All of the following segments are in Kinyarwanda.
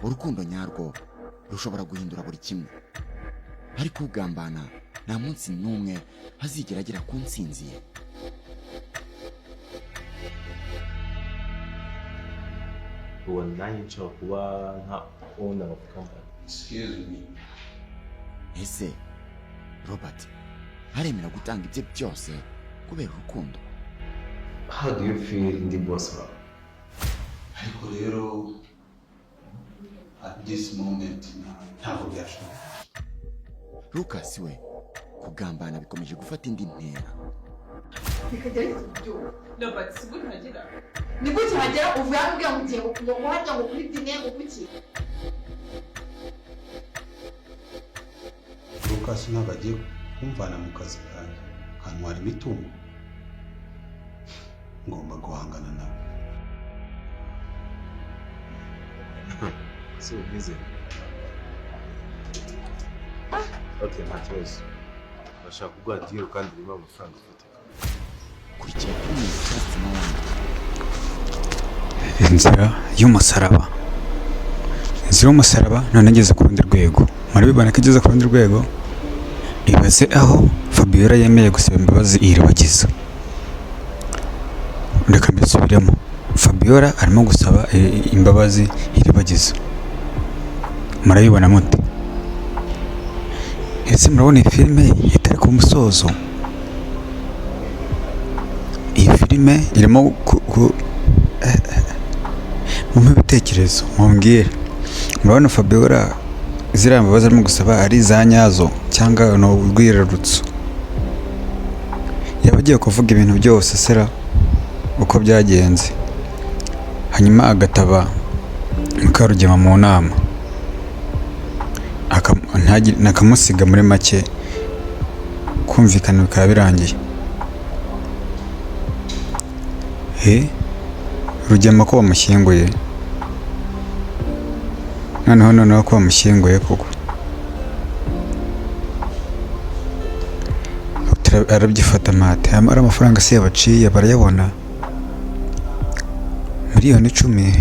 Urukundo nyarwo rushobora guhindura buri kimwe, ariko ugambana nta munsi n'umwe azigera agera ku ntsinzi ye. Ubona nanjye nshobora kuba nka owner of company. Excuse me. Ese Robert aremera gutanga ibye byose kubera urukundo? How do you feel ndi boss wawe? Ariko rero at this moment ntabwo byashoboka. Lucas we kugambana bikomeje gufata indi ntera. Bikagera bite? Robert, si gute uhagera? Ni gute uhagera? Uvuye hano ubwira ngo ugiye ngo harya ngo kuri dine ngo kuki? Lucas ntabwo agiye kumvana mu kazi kanjye kantwara imitungo. Ngomba guhangana nawe. Si umeze? Okay, nta kibazo. Bashaka kuguha deal kandi irimo amafaranga afatika. Kurikira filime Trust No One. Inzira y'umusaraba, inzira y'umusaraba none ngeze ku rundi rwego. Murabibona ko igeze ku rundi rwego. Ibaze aho Fabiola yemeye gusaba imbabazi Iribagiza. Reka mbisubiremo: Fabiola arimo gusaba imbabazi Iribagiza. Murabibona mute? Ese murabona iyi filime itari ku musozo? Iyi filime irimo ku mumpe ibitekerezo, mumbwire: murabona Fabiola ziriya mbabazi arimo gusaba ari iza nyazo cyangwa ni urwirarutso? Yaba agiye kuvuga ibintu byose sera uko byagenze, hanyuma agataba Mukarugema mu nama, ntakamusiga, muri make kumvikana bikaba birangiye. He Rugema ko bamushyinguye noneho ko bamushyinguye koko, arabyifata mate? Ari amafaranga se yabaciye barayabona? 10 miliyoni.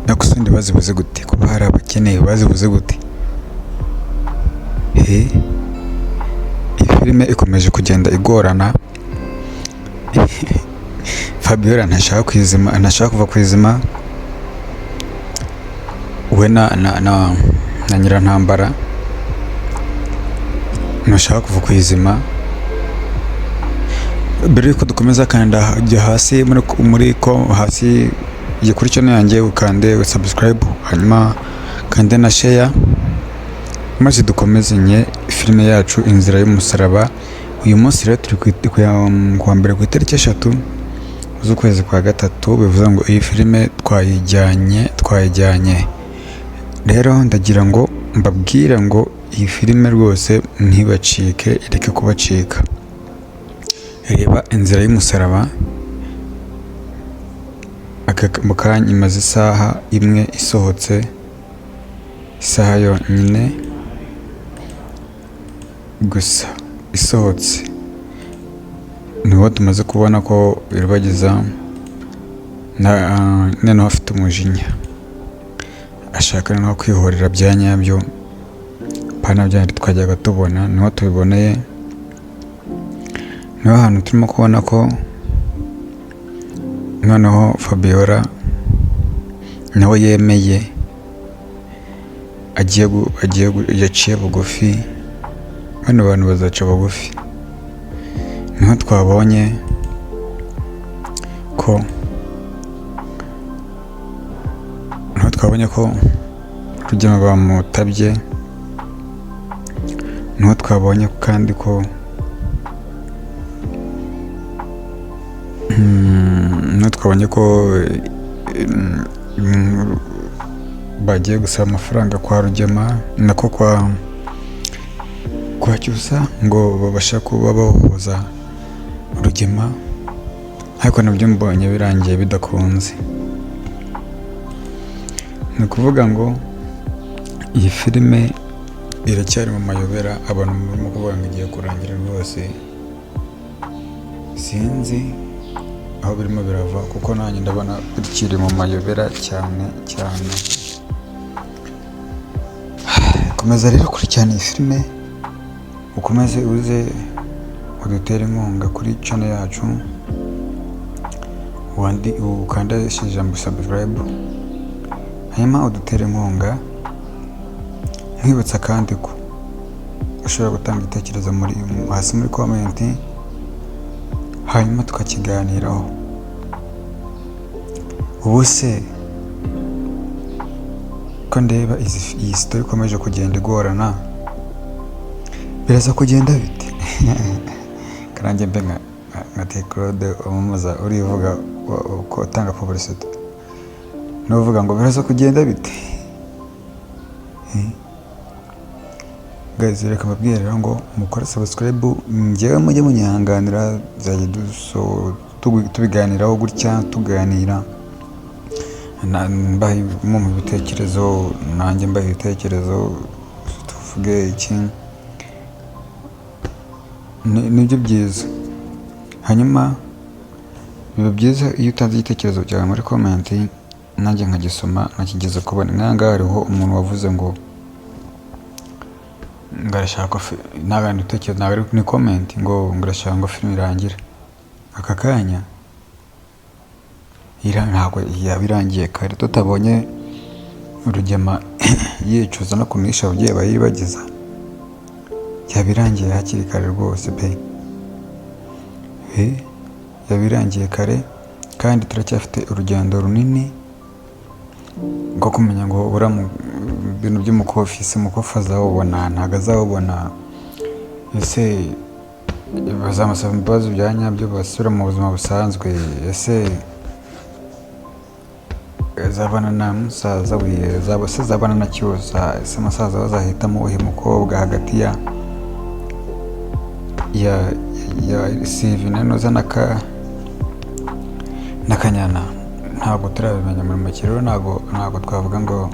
Ariko se ubundi bazibuze gute? Kuba hari abakeneye, bazibuze gute? He, iyi filime ikomeje kugenda igorana. Fabiola ntashaka kwizima, ntashaka kuva ku izima. We na Nyirantambara ntashaka kuva ku izima. Mbere yuko dukomeza, kanda, jya hasi muri ko hasi, jya kuri channel yanjye, ukande subscribe, hanyuma kande na share, maze dukomezanye filime yacu Inzira y'Umusaraba. Uyu munsi rero turi ku wa mbere, ku itariki 3 z'ukwezi kwa gatatu. Bivuze ngo iyi filime twayijyanye. Rero ndagira ngo mbabwire ngo iyi filime rwose ntibacike, ireke kubacika. Reba Inzira y'Umusaraba aka mu kanya. Imaze isaha imwe isohotse, isaha yonyine gusa isohotse. Niho tumaze kubona ko Iribagiza na noneho afite umujinya, ashaka noneho kwihorera bya nyabyo, pana byandi twajyaga tubona. Niho tubiboneye, niho hantu turimo kubona ko noneho Fabiola nawe yemeye, agiye yaciye bugufi. Bano bantu bazaca bugufi. Niho twabonye ko Rugema bamutabye. Niho twabonye kandi ko niho twabonye ko bagiye gusaba amafaranga kwa Rugema, nako kwa Cyusa, ngo babashe kuba bahuza Rugema, ariko nabyo mbonye birangiye bidakunze. Ni ukuvuga ngo iyi filime iracyari mu mayobera. Abantu murimo kuvuga ngo igiye kurangira, rwose sinzi. aho birimo birava, kuko nanjye ndabona bikiri mu mayobera cyane cyane. Komeza rero kurikirana iyi filime, ukomeze uze udutere inkunga kuri channel yacu, wandi ukanda ijambo subscribe, hanyuma udutere inkunga. Nkwibutsa kandi ko ushobora gutanga igitekerezo muri hasi muri comment, hanyuma tukakiganiraho. Ubu se ko ndeba iyi story ikomeje kugenda igorana, biraza kugenda bite? Karange mbe nka T Claude wamamaza, urivuga ko utanga publicity, nuvuga ngo biraza kugenda bite? Guys, reka mbabwire rero ngo mukore subscribe, njyewe mujye munyihanganira, nzajya tubiganiraho gutya, tuganira mbaha mu bitekerezo, nanjye mbaha ibitekerezo, tuvuge iki, nibyo byiza. Hanyuma biba byiza iyo utanze igitekerezo cyawe muri comment, nanjye nkagisoma, nkakigeza ku bandi. Nk'aha ngaha hariho umuntu wavuze ngo arashaka ntabwo ari ibitekerezo, ntabwo ari ni comment, ngo arashaka ngo filime irangire aka kanya. Ntabwo yaba irangiye kare tutabonye Rugema yicuza no kunisha ababyeyi bayibagiza, yaba irangiye hakiri kare rwose pe. Yaba irangiye kare, kandi turacyafite urugendo runini rwo kumenya ngo uriya bintu by'umukofi, ese umukofi azawubona, ntabwo azawubona? Ese bazamusaba imbabazi bya nyabyo basubira mu buzima busanzwe? Ese azabana na musaza we? Se azabana na Cyusa? Ese musaza we azahitamo uwuhe mukobwa hagati ya Sivi na Noza na Kanyana? Ntabwo turabimenya. Muri make rero, ntabwo twavuga ngo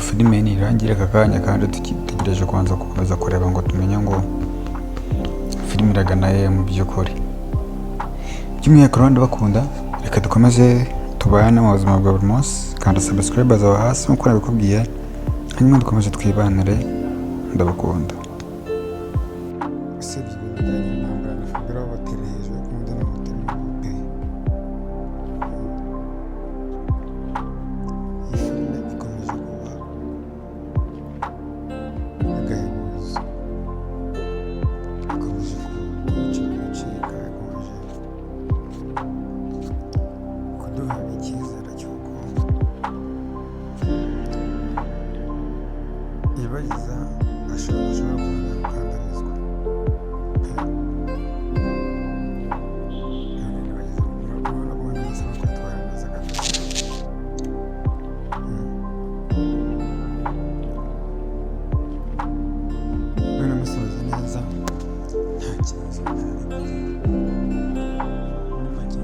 filime nirangire aka kanya, kandi tugitegereje kubanza gukomeza kureba ngo tumenye ngo filime iragana he mu by'ukuri. By'umwihariko rero ndabakunda, reka dukomeze tubane mu buzima bwa buri munsi. Kanda subscribe aho hasi nk'uko nabikubwiye, hanyuma dukomeze twibanire. Ndabakunda. Usibye ibintu bya Nyirantambara na Fabiola babatera hejuru yo kumunda n'umutera pe, iyi filime ikomeje kuba agahebuzo, ikomeje kuca bigacika, ikomeje kuduha icyizere cy'uko Iribagiza ashobora kongera gukandamizwa pe. None Iribagiza urabona ko neza no kwitwara neza kabisa. None musoza neza, nta kibazo, nta n'ibindi, muri make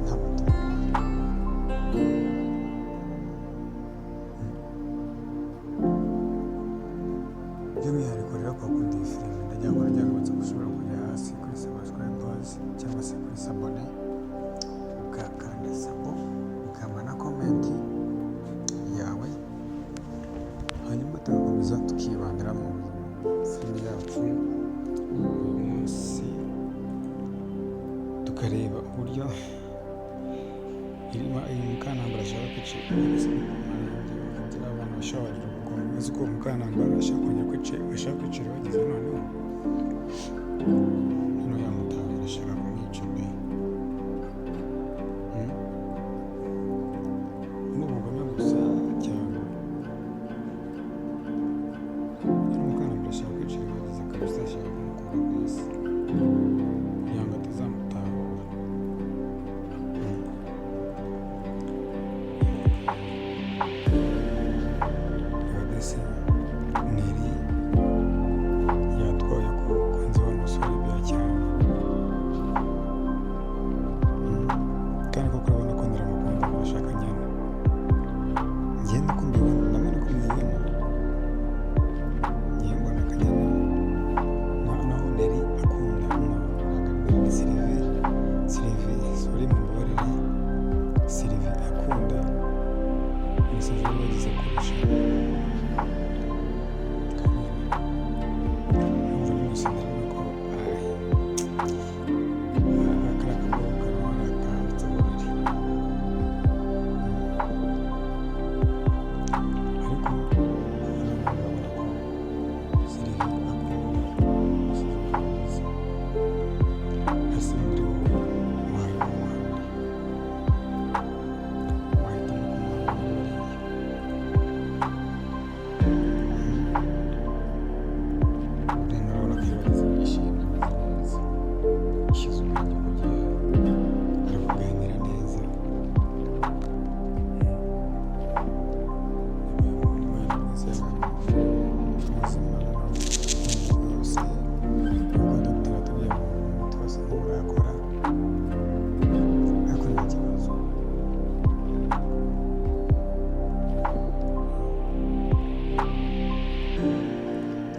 nta mutungo. By'umwihariko rero kwa kundi iyi filime, ndagira ngo urajya wibutsa ko ushobora kujya hasi kuri subscribe cyangwa se kuri s'abonner, ugakanda sabo, ukampa na comment yawe, hanyuma tugakomeza tukibanira mu filime yacu uyu munsi, tukareba uburyo irimo iyi Mukantambara ashaka kwica abantu bashobora ukuntu uzi ko Mukantambara ashaka kongera kwica, ashaka kwica Iribagiza. Noneho yamutaye, arashaka kumwica pe. Ni ubugome gusa cyangwa yari Mukantambara ashaka kwica Iribagiza kabisa, ashaka kumukura ku isi kugira ngo atazamutahura. Abadesi Neri yatwaye ku mukunzi wa musore bya cyane. Kandi koko urabona ko ndiramukunda kurusha Kanyana. Njye niko mbibona, namwe niko mubibona. Njye mbona Kanyana na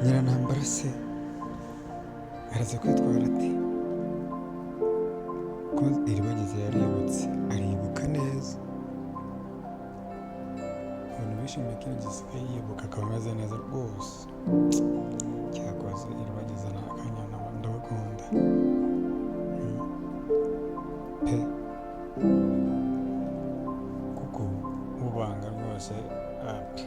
Nyirantambara se araza kwitwara ati ko Iribagiza yaributse, aribuka neza. Abantu bishimiye ko Iribagiza asigaye yibuka, akaba ameze neza rwose. Cyakoze Iribagiza ni akanyana, ndabakunda pe, kuko ubanga rwose api.